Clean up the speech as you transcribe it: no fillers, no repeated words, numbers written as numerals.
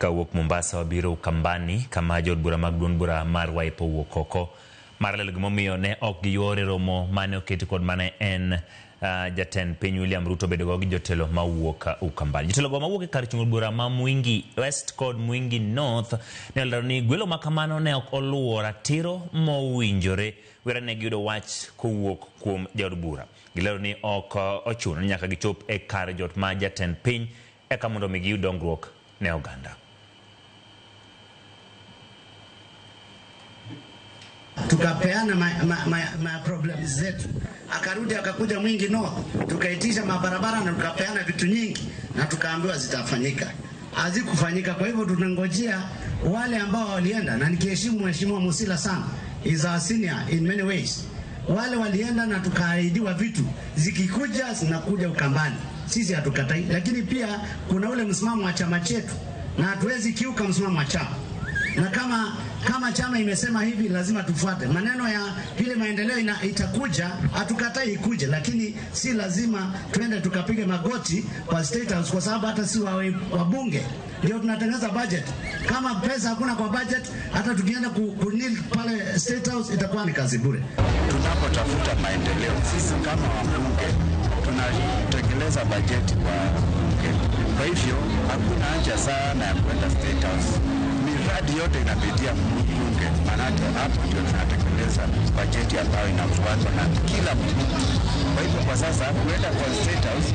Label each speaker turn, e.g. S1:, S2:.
S1: Kawuok Mombasa wabiro Ukambani kama jood bura mag duond bura mar Wiper owuok oko mar lelo gimomiyo ne ok giyuore romo mane oketi kod mane en jatend piny William Ruto bedogo gi jotelo mawuok Ukambani. Jotelogo mawuok e kar chung' od bura ma Mwingi West kod Mwingi North ne olero ni gwelo ma kamano ne ok oluwo ratiro mowinjore were ne giyudo wach kowuok kuom jaod bura. Gilero ni ok ochuno ni nyaka gichop e kar jot ma jatend piny eka mondo mi giyud dongruok ne oganda.
S2: Tukapeana ma problem zetu, akarudi akakuja Mwingi North, tukaitisha mabarabara na tukapeana vitu nyingi na tukaambiwa zitafanyika, hazikufanyika. Kwa hivyo tunangojea wale ambao walienda, na nikiheshimu Mheshimiwa Musila sana, is our senior in many ways. Wale walienda na tukaahidiwa vitu, zikikuja zinakuja Ukambani, sisi hatukatai, lakini pia kuna ule msimamo wa chama chetu na hatuwezi kiuka msimamo wa chama na kama chama imesema hivi lazima tufuate. Maneno ya vile maendeleo itakuja, hatukatai ikuje, lakini si lazima twende tukapige magoti kwa State House, kwa sababu hata si wabunge ndio tunatengeneza budget. Kama pesa hakuna kwa budget, hata tukienda kunil pale State House itakuwa ni kazi bure.
S3: Tunapotafuta maendeleo sisi kama wabunge tunatekeleza bajeti kwa bunge, kwa hivyo hakuna haja sana ya kwenda State House. Miradi yote inapitia bunge, maanake hapo ndio tunatekeleza bajeti ambayo inafuatwa na kila mtu. Kwa hivyo kwa sasa kuenda kwa State House